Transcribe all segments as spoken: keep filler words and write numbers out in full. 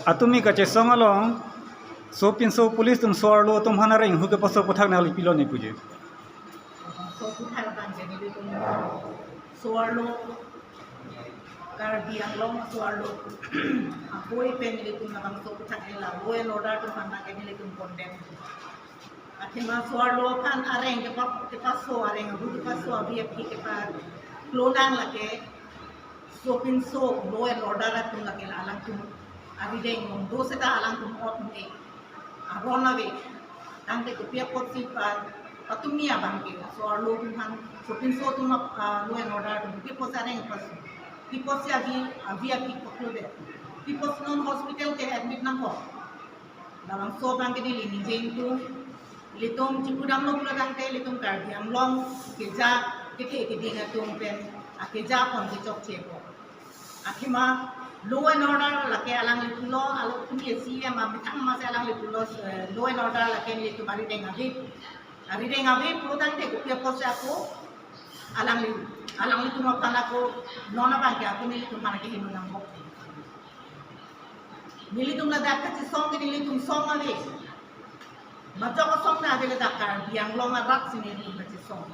Atumi kachesong along, sopinso police atum so-arlo atum aphan areng hu kepaso aputhak nangli pilo ne puji. So aputhak abang ke nelitum so-arlo, Karbi Anglong so-arlo apoi pen nelitum labangso aputhak ke la law and order atum aphan ke nelitum condemn. Athema so-arlo aphan areng kepa-, kepaso, areng abu kepaso, avi aphi kepaklonang lake sopinso law and order atum lake la alangtum arideng along do seta alangtum ot me aron ave. Tangte kopi apotsi pa, patumi abang ke so-arlo atum aphan, sopinso atum ap-, ah, law and order atum kopi apotsi areng kepaso, kopi apotsi avi, avi aphi paklodet, kopi apotsi non hospital ke admit nangkok. Labangso abang ke neli ningje ingtung. Ilitum chipudamlo pulo tangte ilitum Karbi Anglong keja kethe keding atum pen akeja aphan kechokche po. Athema law and order lake alangli pulo, alo tumi C M amethang masi alangli pulo, eh, law and order lake nelitum arideng ave. Arideng ave pulo tangte kopi apotsi ako alangli, alanglitum aphan ako non abang ke ako nelitum aphan kehingno nangkok. Nelitum ladak kachesong ke nelitum song ave. Majok asong ta ave, ladak Karbi Anglong arat si nelitum kachesong.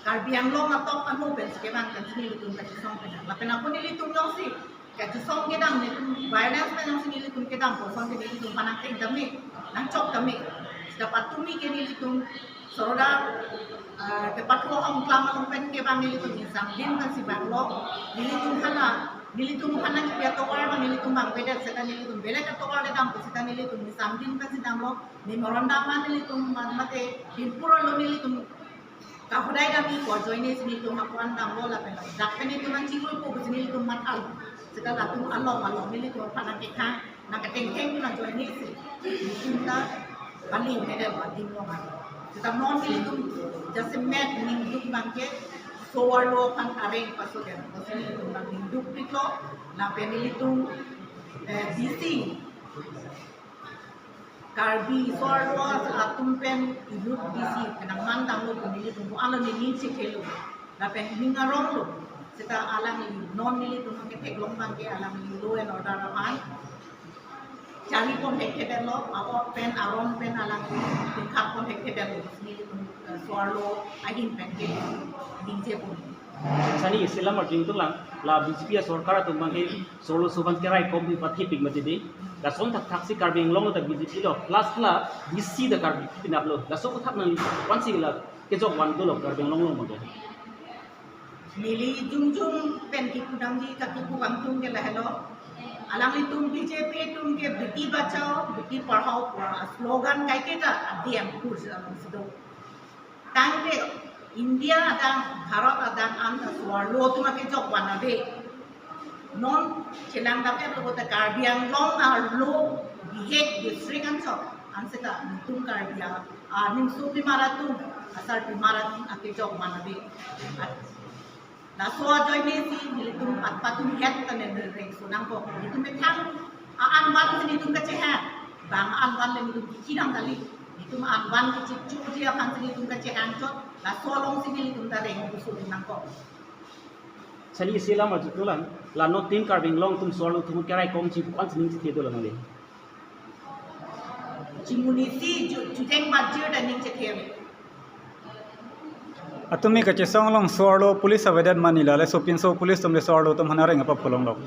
Karbi Anglong atok ano pensi kevang pensi nelitum kachesong pen. Lapen ako nelitum jongsi kachesong kedam, nelitum violence pen jongsi nelitum kedam, koson ke nelitum aphan nangkeng tame, nangchok tame. Seta patumi ke nelitum Soroda, ah, kepathu ahong klam along pen kevang nelitum ingsamdin pensi vanglo. Nelitum hala, nelitum hala kipi atovar abang nelitum vangvedet seta nelitum belek atovar kedam pu seta nelitum ingsamdin pensi damlo. Memorandum abang nelitum man mate dimpur arlo nelitum kahodai dam-i ko ajoine si nelitum ako-an damlo lapen dak pen nelitum nangchirui po pusi nelitum mathalo. Seta latum along along nelitum aphan nangkethang, nangkethengtheng pu ajoine si nelitum ta kali mede ba dim long alo. Seta non nelitum jasemet ningduk abang ke so-arlo aphan areng paso den. Pusi nelitum abang ningduk piklo, lapen nelitum, eh, D C, Karbi so-arlo atum pen inut D C pen nangman damlo pu nelitum ko-an lo nening chethelo. Lapen ning aronglo. Seta alangli non nelitum ketheklong abang ke alangli law and order aphan charipon thekthedetlo, a-ot pen aron pen alangli tingkapon thekthedetlo. Nelitum, eh, so-arlo ahin pen ke ningje pon. Sani isi alam arju ingtung lang, la B J P asorkar atum abang ke so-arlo atum aphan keraikomji pathipik mati dei. Lason thakthaksi Karbi Anglong ta B J P lo, plus la D C ta Karbi pinaplo. Laso aputhak nangli koansi la kejok van dolo Karbi Anglong along abang ke. Neli jongjong pen kipudamji kakipu kangtung ke lahelo. Alanglitum B J P atum ke Beti Bachao, Beti Padhao pu slogan kaiketa adem kursi alongsi do. Tangte India adang, Bharat adang anta so-arlo atum akejok van ave. Non chelang dapet lo kote Karbi Anglong arlo bihek district anchot, anse ta nelitum Karbi a, aning sopimar atum, asarpimar atum akejok van ave. Laso ajoine si nelitum pat-, patum het ta nereng so nangkok. Nelitum methang a-an van si nelitum kachehang. Bang a-an van le nelitum kichi dam kali. Nelitum a-an van kichi chukji aphan si nelitum kachehang chot. Laso along si nelitum ta reng pusu nangkok. Sani isi alam arju ingtung lang, la non tin Karbi Anglong atum so-arlo atum keraikomji pu koansi ning chethe dolang le. Chimunisi ju-, juteng bajir daning chethe. Atumi kachesong along so-arlo police avedet mani la le sopinso police atum le so-arlo atum aphan areng apa pulong lok.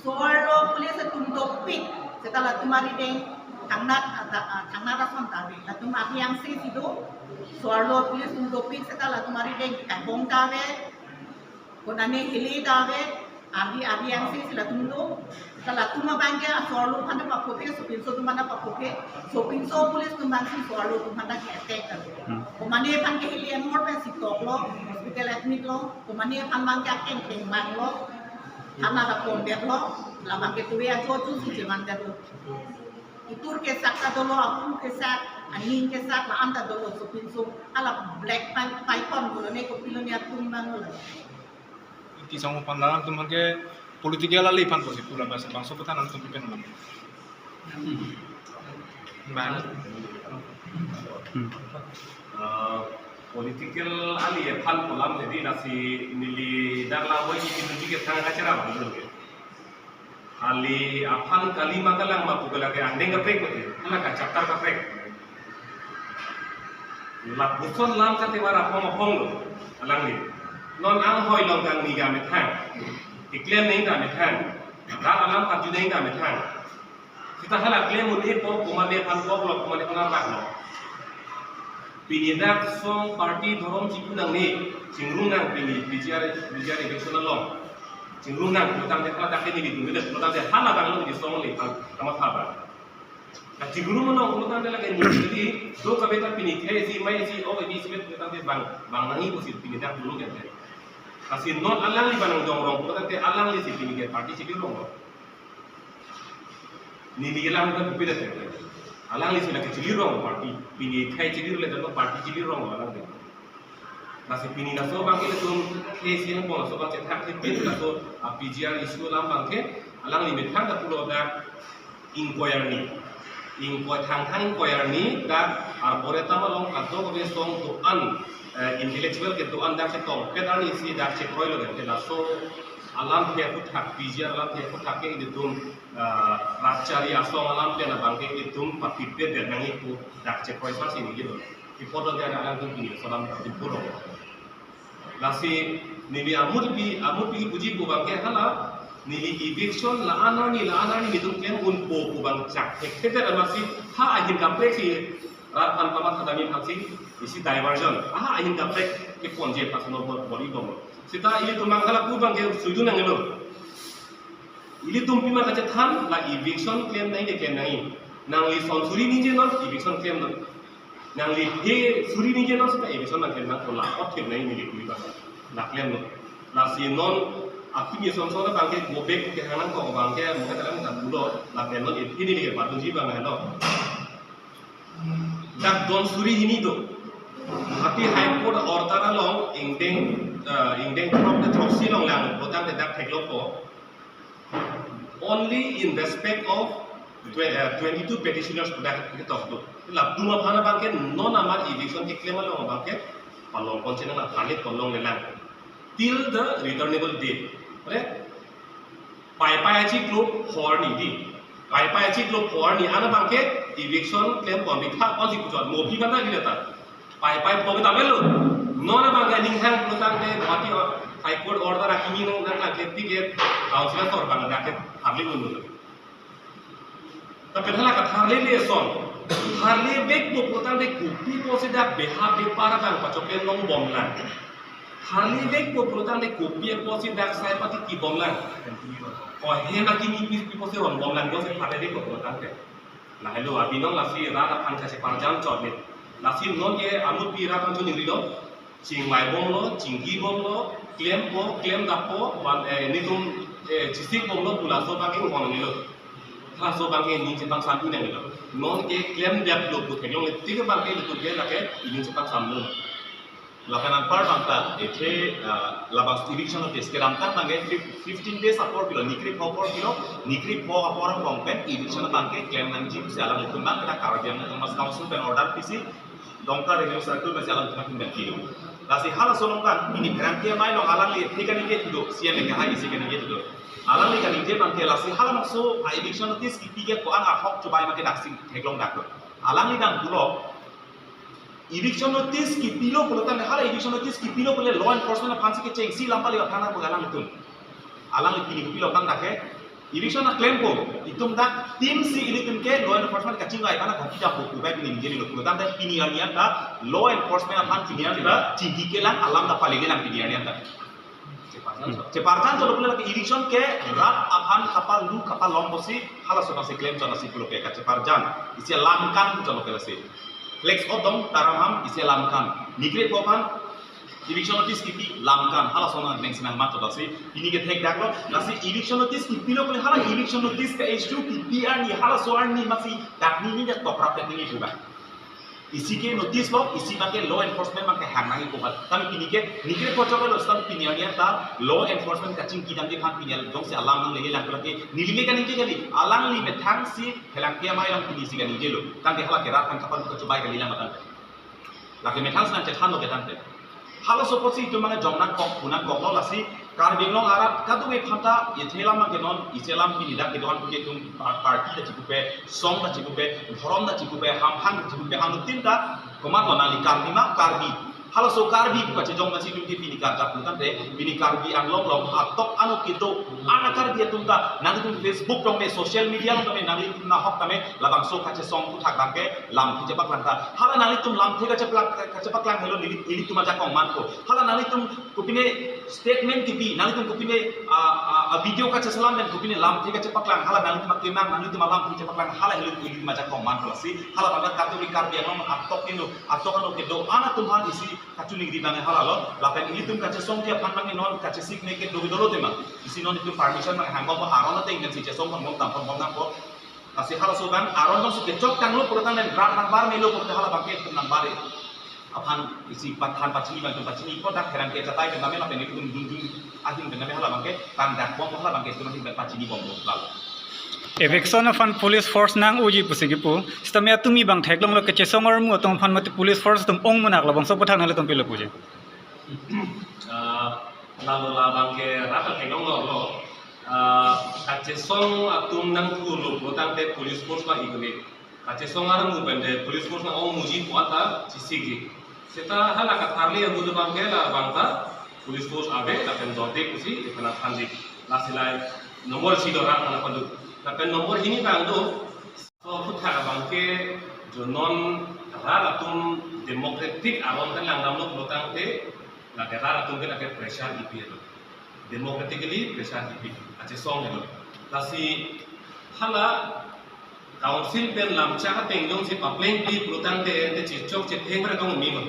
So-arlo police atum dopik, seta latum arideng thangnat ada, ah, thangnat ason ta ave. Latum ari angse si do. So-arlo police atum dopik seta latum arideng kaibong ta ave. Konane hili ta ave, ari, ari angse si latum do. Seta latum abang ke so-arlo aphan ta paphothe, sopinso atum aphan ta paphothe, sopinso police atum abang si so-arlo atum aphan ta ke-attack ta do. Hmm. Komane aphan ke hili anmor pensi toklo, hospital admit lo, komane aphan abang ke akeng keng manglo, thana ta pondetlo, labang ke tuwe ajo ajo si chemandetlo. Itur kesak ta dolo, aphu kesak, aning kesak, la-an ta dolo, sopinso, hala black pi-, python pulo ne kopilo ne atum abang lo. Iti song pan lang atum ke political ali aphan pusi pula bas bangso kotha nangtum pen lang. Bang. Hmm. Eh, political ali aphan pulam jadi nasi neli dak la wai ini juga tang acara apa dulu ya. Ali aphan kali ma kalang ma pu ke lake angdeng kaprek mati, hala kachaptar kaprek. Lapuson lam kate wara apong apong lo, alangli. Non anghoi along kangni ga methang. Keklem neng ga methang. Rat alam karju neng ga methang. Seta hala klem un-e po, komat ne aphan po, lok komat ne aphan arlak lo. Pini dak song party dhorom chipu nangne, chingrung nang pini P G R, P G R election along. Chingrung nang, pulotangte hala dak ke nelitum bile, pulotangte hala bang lo di song le pang, kamatha ba. Ka chingrung nang, pulotangte lake neli, do kabe ta pini khei si, mai si, o, di si, pulotangte bang, bang nangji pusi pini dak dulu kan. Lasi non alangli bang nang dong rong, pulotangte alangli si pini ke party si dong rong. Neli kelang kan beda. Alangli si lake chili rong party. Pini khei chili le dan party chili rong alangli. Lasi pini laso abang ke tum khei si nangpon laso abang chethak thip thip laso, ah, P G R issue alam abang ke alangli methang ta pulo dak ingkoi arni. Ingkoi, Thangthang ingkoi arni dak arboretum along kadokave song do-an, eh, intellectual kedo-an dak chetongpet arni si dak chekroi lo ke laso alamthe aphuthak, P G R alamthe aphuthak ke ilitum, ah, rat chari asong alam pen abang ke ilitum pathipet det nangji pu dak chekroi sa si neli lo. Ipot lo dia alangtum pini laso alam dak dipuro. Lasi neli amut pi, amut pi puji pu abang ke hala, neli eviction la-an arni, la-an arni nelitum klem unpo pu abang chak thekthedet amatsi ha ahin kaprek si rat aphan pamatha dami aphan si isi diversion. Ha ahin kaprek keponji personal bo-, body bom. Seta ilitum abang hala pu abang ke sujun nanglo. Ilitum pima kachethan la eviction klem nangji ke klem nangji. Nangli son suri ningje non, eviction klem non. Nangli phe suri ningje non seta eviction nangklem nangpo, la othip nangji neli kuli abang. La klem non. Lasi non aphi ni son son abang ke go back ke hang nangkok abang ke mo ke dalam ta bulo, lapen non iphi neli ke baduji abang helo. Dak don suri hini do. Guwahati High Court order along ingdeng, eh, ingdeng throk de throksi along lang, pulotangte dak theklo po. Only in respect of twe-, eh, twenty-two petitioners pu dak ketok do. Latum aphan abang ke non amar eviction keklem along abang ke palong pon chenang la, pale palong lelang. Till the returnable date. Right? Paipai achiklo pho arni di. Paipai achiklo pho arni an abang ke eviction klem pon di tha pon si kuchot mo phi bana di ta. Paipai pho ta melo. Non abang ke ning hang pulotangte Guwahati High Court order akimi nang nang ke ticket council asor abang dak ke tharli un. Tapi hala katharli le son. Tharli vek po pulotangte kopi apotsi dak beha bepar abang pachoklen long bomlang. Tharli vek po pulotangte kopi apotsi dak sai pati ki bomlang. Ko hem akimi pi pi apotsi ron bomlang do se tharli vek po pulotangte. Lahelo abinong lasi rat aphan kacheparjan chot ne. Lasi non ke amut pi rat aphan choningri lo. Chingvai bomlo, chingki bomlo, klempo, klemdappo, wan, eh, nelitum, eh, chisik bomlo pu laso abang ke hong nanglo. Laso abang ke ning chepangsam nanglo. Non ke klemdaplo pu theklongle tik abang ke nelitum ke lake ning chepangsam lo. Lapen anpar abang ta, ethe, ah, labang eviction notice kedamtang abang ke fif-, fifteen days apor pilo, nikri pho apor pilo, nikri pho apor angbong pen eviction abang ke klem nangji pusi alanglitum abang ke dak Karbi Anglong Autonomous Council pen order pisi, Dongka Revenue Circle pen si alanglitum ahin pen pilo. Lasi halaso along kan, pini pherangke amei along alangli thik kaningje do, C M ke hai isi kaningje do. Alangli kaningje abang ke lasi halabangso a eviction notice kipi ke ko-an ahok chubai ma ke daksi theklong dak do. Alangli abang pulo, eviction notice kipilo pulotangte, hala eviction notice kipilo pule law enforcement aphan si kechengsi lam pali aphan pu alanglitum. Alangli pini kopilo tang dak ke, eviction aklempo, itum dak team si ilitum ke law enforcement kachingvai aphan kachingvai po pu bai pini ningje lo pulotangte pini arni an ta law enforcement aphan pini arni ta chingki kelang alam ta pali kelang pini arni an ta. Cheparjan chot. Cheparjan chot pule lake eviction ke rat aphan kapal lu kapal long pusi halaso abang si klem chot lasi pulo ke kacheparjan. Isi alam kan chot lo ke lasi. Flex odong taram ham isi alam kan. Nikri pho aphan eviction notice kipi lam kan, halaso nang neng sinang mat chot lasi, pini ke thek dak lo, lasi eviction notice kipilo pule hala eviction notice ke issue kipi arni, halaso arni masi dak ni ni dak tokrap dak ni ni pu abang. Isi ke notice lo, isi abang ke law enforcement abang ke hang nangji pu abang. Tame pini ke, nikri pho chot lo, seta pini arni an ta law enforcement kachingki damji aphan pini jongsi alam nangle lang lake, neli le kaningje kali, alangli methang si pherangke amei along pini si kaningje lo. Tangte hala ke rat aphan kapal kachubai kali lang matan. Lake methang si nangchethan lo ke tangte. Halaso apotsi itum abang jong nangkok, pu nangkok lo lasi, Karbi Anglong arat kadokave aphanta, ithelam ke non, iselam pini dak kedo-an ke tum par-, party ta chikupe, song ta chikupe, dhorom ta chikupe, hamphang ta chikupe, anuttin ta komat lo nangli Karbi ma, Karbi. Halaso Karbi pu kachejong masi tum ke pini karjap pu tangte, pini Karbi Anglong along atok ano kedo-an a-Karbi atum ta, nangtum Facebook along me, social media along me, nanglitum nahok tame, labangso kachesong aphuthak abang ke, lamthe chepaklang ta. Hala nanglitum lamthe kachepaklang, kachepaklang helo neli, nelitum ajakong manpo. Hala nanglitum kopine statement kepi, nanglitum kopine, ah, ah, ah, video kacheselam pen kopine lamthe kachepaklang, hala nanglitum akemang, nanglitum alamthe chepaklang, hala helo nelitum ajakong manpo lasi. Hala abang kadokave Karbi Anglong atok ino, atok ano kedo-an atum aphan isi kachiningri abang halalo, lapen ilitum kachesongji aphan abang non kachesik ne kedo dolo tema. Isi non itum permission abang hangko aron ateng si chesong pon bom tam pon bom nangpo. Lasi halaso abang aron jongsi kechok tanglo pulotangte rat nangbar melo pulote hala abang ke itum nangbar-e aphan isi pathan pachini abang itum pachini ko dak pherangke achatai pen tame lapen itum dun dun ahin pen tame hala abang ke tangdak bom hala abang ke itum ahin pen pachini bom lo lalo. Eviction aphan police force nang-oji pusi kipu. Sitame atumi abang theklonglo kachesong armu atum aphan mate police force atum ong munak labangso aphuthak nanglitum pilo puji. Ah, lalo labang ke rat theklonglo. Ah, kachesong atum nangthulo pulotangte police force abang igone. Kachesong armu pen te police force nang-ong muji pu ata chesikji. Seta hala katharli amu abang ke labang ta police force ave lapen jorde pusi ipena thanji. Lasi lai nombor isi do rat nang padu. Lapen nombor hini abang do. So aphuthak abang ke jo non rat atum democratic aron pen langdamlo pulotangte lake rat atum ke lake pressure ipi alo. Democratically pressure ipi kachesong alo. Lasi hala council pen lamchak ateng jongsi paplengple pulotangte te chechok chetheng bre tong mi ma.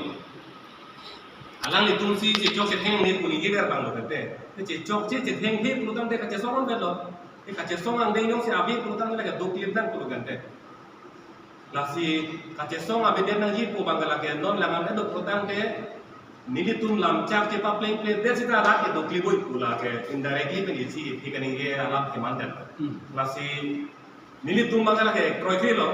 Alanglitum si chechok chetheng ni pu ningje ver abang lo tangte. Te chechok che chethengthe pulotangte kachesong ong lo. Te kachesong angdeng jongsi ave pulotangte lake doklip nang pulotangte. Lasi kachesong avedet nangji pu abang lake non langdam do pulotangte nelitum lamchak chepaplengpledet seta rat ke doklip oi pu lake indirectly pen isi isi kaningje alam keman dan. Hmm. Lasi nelitum abang lake kroikre lo.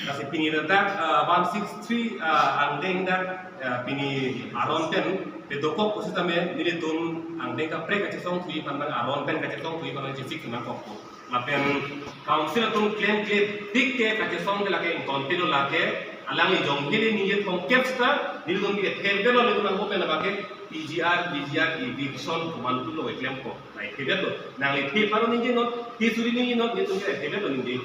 Lasi pini dak, ah, one six three, ah, angdeng dak, ah, pini aron pen pedokok pusitame nelitum angdeng kaprek kachesong thuji aphan abang aron pen kachesong thuji aphan abang chesik nangkokpo. Lapen council atum klemkledet ke kachesong ke lake ingkon pilo lake alangli jong hili ningje thomkep seta nelitum ke themkep lo nelitum angko pen abang ke P G R, P G R, eviction komantu lo klempo. Nai themkep lo. Nangli the pharo ningje non, the suri ningje non, nelitum ke themkep lo ningje.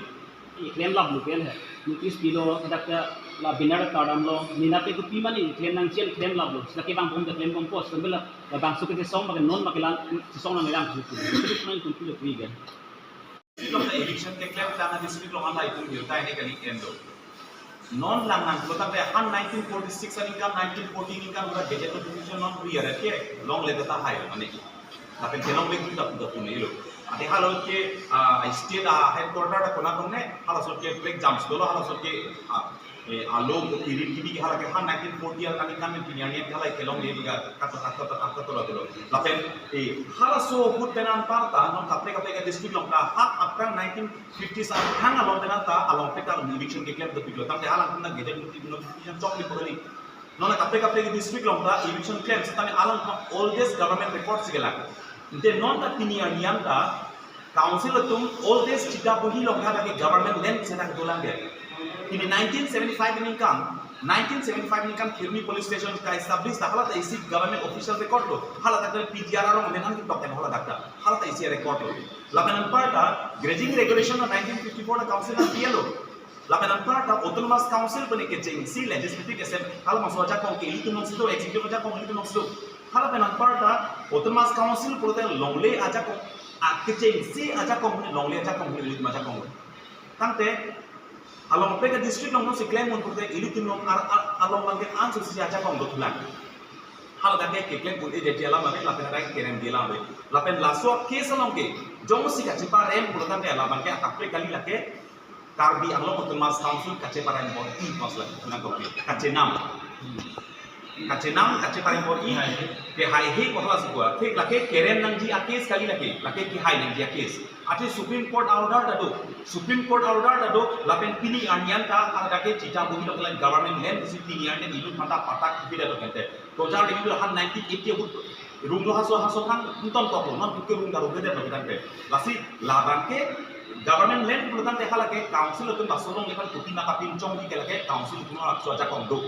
Iklem lap lo pen he. Notice pilo, dak ke la banner kardamlo, nina pe kopi mane iklem nangji, iklem lap lo. Sila kevang bom ta klem bompo, sambil la, labangso kachesong abang ke non abang ke lang, chesong nanglang. Itu cuma itu pilo kri kan. District along ta eviction keklem tangte district along anta itum birta ini kali endo. Non lang nang kota pe han nineteen forty-six aningkan, nineteen forty aningkan ura gazette notification non uri arat ke longle ta tahai mane. Lapen kelongle kita puda pune ilo. Ante halaso ke, ah, state, ah, headquarter ta kona kone, halaso ke break jams dolo, halaso ke, ah, eh, alo ko irit kibi hala ke han nineteen forty aningkan pen pini arni hala kelongle diga kato kato kato kato lo dolo. Lapen, eh, halaso ahut pen anparta non kaprek kaprek district along ta hak aphrang nineteen fifty sa thang along pen ta along pen ta eviction keklem dopiklo tangte halang pen ta gazette notification chokle purani. Non kaprek kaprek district along ta eviction klem setame along pen oldest government record si kelang. Ante non ta pini arni anta council atum oldest chita bohi along ha ke government land seta dolang dia. Pini nineteen seventy-five aningkan, nineteen seventy-five aningkan Khirmi police station ka establish ta hala ta isi government official record lo. Hala ta P G R arong amenan kitok tem hala ta. Hala ta isi record lo. Lapen anparta grazing regulation ta nineteen fifty-four ta council nangpilo. Lapen anparta autonomous council pen kechengsi legislative assembly, halabangso ajakong ke ilitum alongsi do, executive ajakong ilitum alongsi do. Halapen anparta autonomous council pulote longle ajakong, a kechengsi ajakong, longle ajakong, ilitum ajakong. Tangte along pe ke district along si klem un pulote ilitum along ar, ar, along abang ke ansu si ajakong dothulang. Hala ta ke keklem un-e dia alam ave, lapen dak kerem dia alam ave. Lapen laso case along ke jongsi kacheparem pulo tangte labang ke akaprek kali lake Karbi Anglong Autonomous Council kacheparem bor-i, mas lake nangkok kachenam. Kachenam, kacheparem bor-i, kehaihe ko hala si kua. Thik lake kerem nangji a-case kali lake, lake kehai nangji a-case. Ante Supreme Court order ta do, Supreme Court order ta do, lapen pini arni anta, hala ke chita bohi along ke government land si pini arni anta ilitum aphanta patta kipi ta do kente. Tojar de han nineteen eighty ahut Rung lo haso haso thang nton kok lo, non puke rung daru bede bagi tangte. Lasi labang ke government land pulo tangte halake council atum laso along ke pan kuti maka pinchong di ke lake council atum laso ajakong do.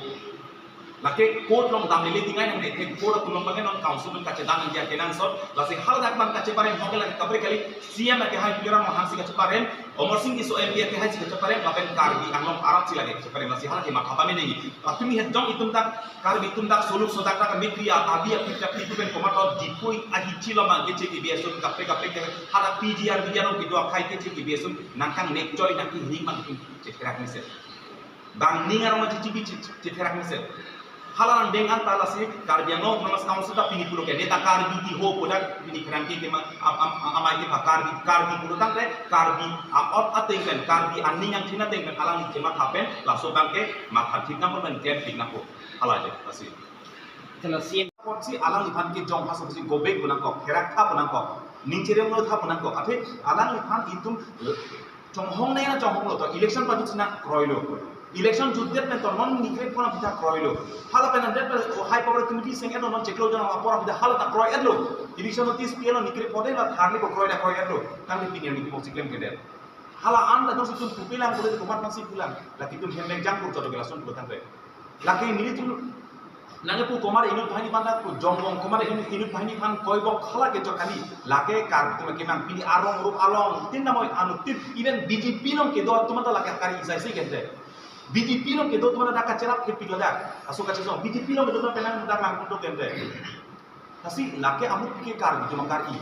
Lake court along dam lele tingai nang ne, court atum along bang non council along kachedan dia kenangsot, lasi haladak bang kacheparem hoke lake kaprek kali, C M ke hai pira mo hangsi kacheparem, Amarsing Tisso M P ke hai si kacheparem, lapen Karbi Anglong arat si lake kacheparem, lasi halake matha pame nangji. Patumi het jong itum tak, Karbi atum dak soluk sodak dak mikri a abi a pita pitu pen komat lo dipui ahi chilo mang keche kebi ason kaprek kaprek ke hala P G R B along kedo akhai keche kebi ason nangkang nek choi nangki hing mang kin chekrak mesen. Bang ning arong chichi bi chekrak mesen. Hala nang deng anta lasi Karbi Anglong Autonomous Council ta pini pulo ke neta Karbi di ho kodak pini kerang ke kema am am am amai ke pa Karbi Karbi pulo tangte Karbi a ot ateng pen Karbi aning angthin ateng pen alangli kematha pen laso bang ke matha thik nangpo pen klem thik nangpo. Hala je lasi. Kalau si Apotsi alangliphan ke jong haso si go back pu nangkok, therak tha pu nangkok, ning cherem lo tha pu nangkok. Athe alangliphan itum chonghong nai na chonghong lo to election pajut sina kroi lo. Election jutdet pen to non nikre pon apitha kroi lo. Hala pen andet pen o high power committee seng edo non cheklo jong apor apitha hala ta kroi edlo. Election notice P L O nikre pon la tharli ko kroi na kroi edlo. Tangli pini ni ko si klem kedet. Hala an ta dong si tum pupilang kule komat masih pulang. Laki tum hem jang kur jodo gelason pulo tangte. Lake nelitum nangkepu komat inut banghini aphan dak pu jongbong komat inut inut banghini aphan koibok halake chokani lake Karbi atum kemang pini arong rup along tin namoi anut tin even B J P along kedo atum ta lake kari isai si gente. B J P along kedo atum dak kacherap ke pik ladak. Aso kachesong B J P along kedo atum penang dak lang untuk gente. Lasi lake amut ke Karbi atum kari.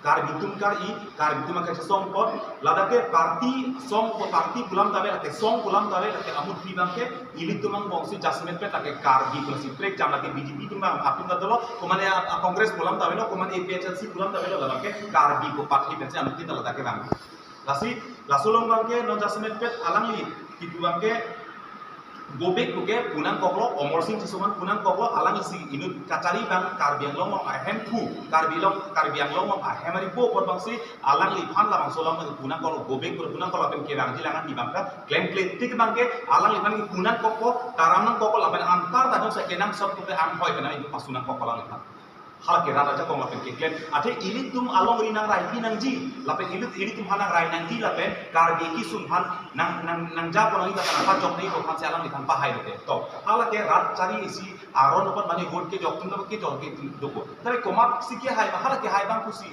Karbi atum kari, Karbi atum kachesong apot, ladak ke party song ko party pu lam ta ave, lake song pu lam ta ave, lake amut pi bang ke, ilitum angbong si judgment pen lake Karbi atum si prek jam lake B J P atum bang atum ta dolo, komane a, a Congress pu lam ta avelo, komane A P H L C pu lam ta avelo, ladak ke Karbi ko party pen si amut tin ta ladak ke bang. Lasi, laso along bang ke non judgment pen alangli, kipu bang ke, go back pu ke pu nangkoklo, Amarsing Tisso aphan pu nangkoklo, alang isi inut kachari bang Karbi Anglong along ahem pu, Karbi along, Karbi Anglong along ahem ari po apot bang si, alangliphan labangso alam bang pu nangkoklo, go back pu pu nangkoklo, lapen kevangji alang an di bang ka, klem kle tik bang ke, alangliphan pu nangkokpo, taram nangkokpo, lapen antar ta jong si kenangsot pu ke anghoi pen itum pasu nangkokpo alangliphan. Halake rat ajakong lapen keklem. Athe ilitum alongri nang rai pi nangji. Lapen ilit ilitum aphan nang rai nangji lapen Karbi kesung aphan nang nang nang japo nangji lapen apa jok nangji aphan si alangliphan pahai lote. To. Halake rat chari isi aron apot mane vote kejok atum do kejok ke atum dopo. Tapi komat si kehai ma halake hai bang pusi.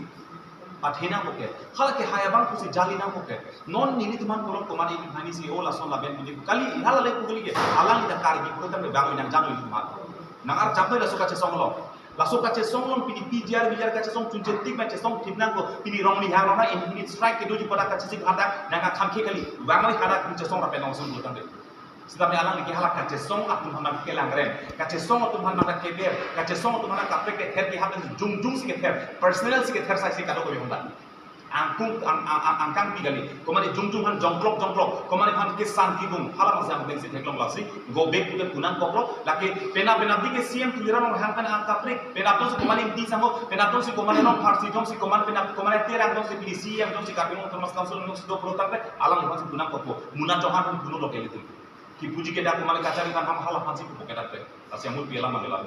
Pathena poke. Halake hai bang pusi jali nang poke. Non nelitum aphan kolom komat ini hani si o lason laben puji kali hala le pu kali ke. Alangli ta Karbi pu ta bang nang jang ilitum aphan. Nang arjap laso kachesong lo. Laso kachesong along pini P G R B G R kachesong chunche tik ma chesong thip nangkok pini rong ni hang rong na in minute strike kedoji pada kachesik hadak nang akham ke kali. Bang kali hadak pini chesong rapen ong sung tangte. Sitame alangli ke hala kachesong atum aphan kelang rem. Kachesong atum aphan keber. Kachesong atum aphan kaprek kether ke hapen jung jung si kether. Personal si kether sai si kado ko honda. Angkung ang ang ang angkang pi kali. Komane jung jung aphan jongklok jongklok. Komane aphan kesan kibung. Hala masi ang bensi theklong lasi. Go back pu ke pu nangkoklo. Lake pena pena di ke C M Tuliram Ronghang pen ang kaprek. Pena atum si komane di sangho. Pena atum si komane Rongphar si jong si komane pena komane Terang jong si pini C M jong si Karbi Anglong Autonomous Council jong si do pro tangte. Alangphan si pu nangkokpo. Muna Chauhan pu no lo ke ilitum. Kipuji ke dak komane kachari kan ham halaphan si pu ke dak te. Lasi amul pi alam mangela.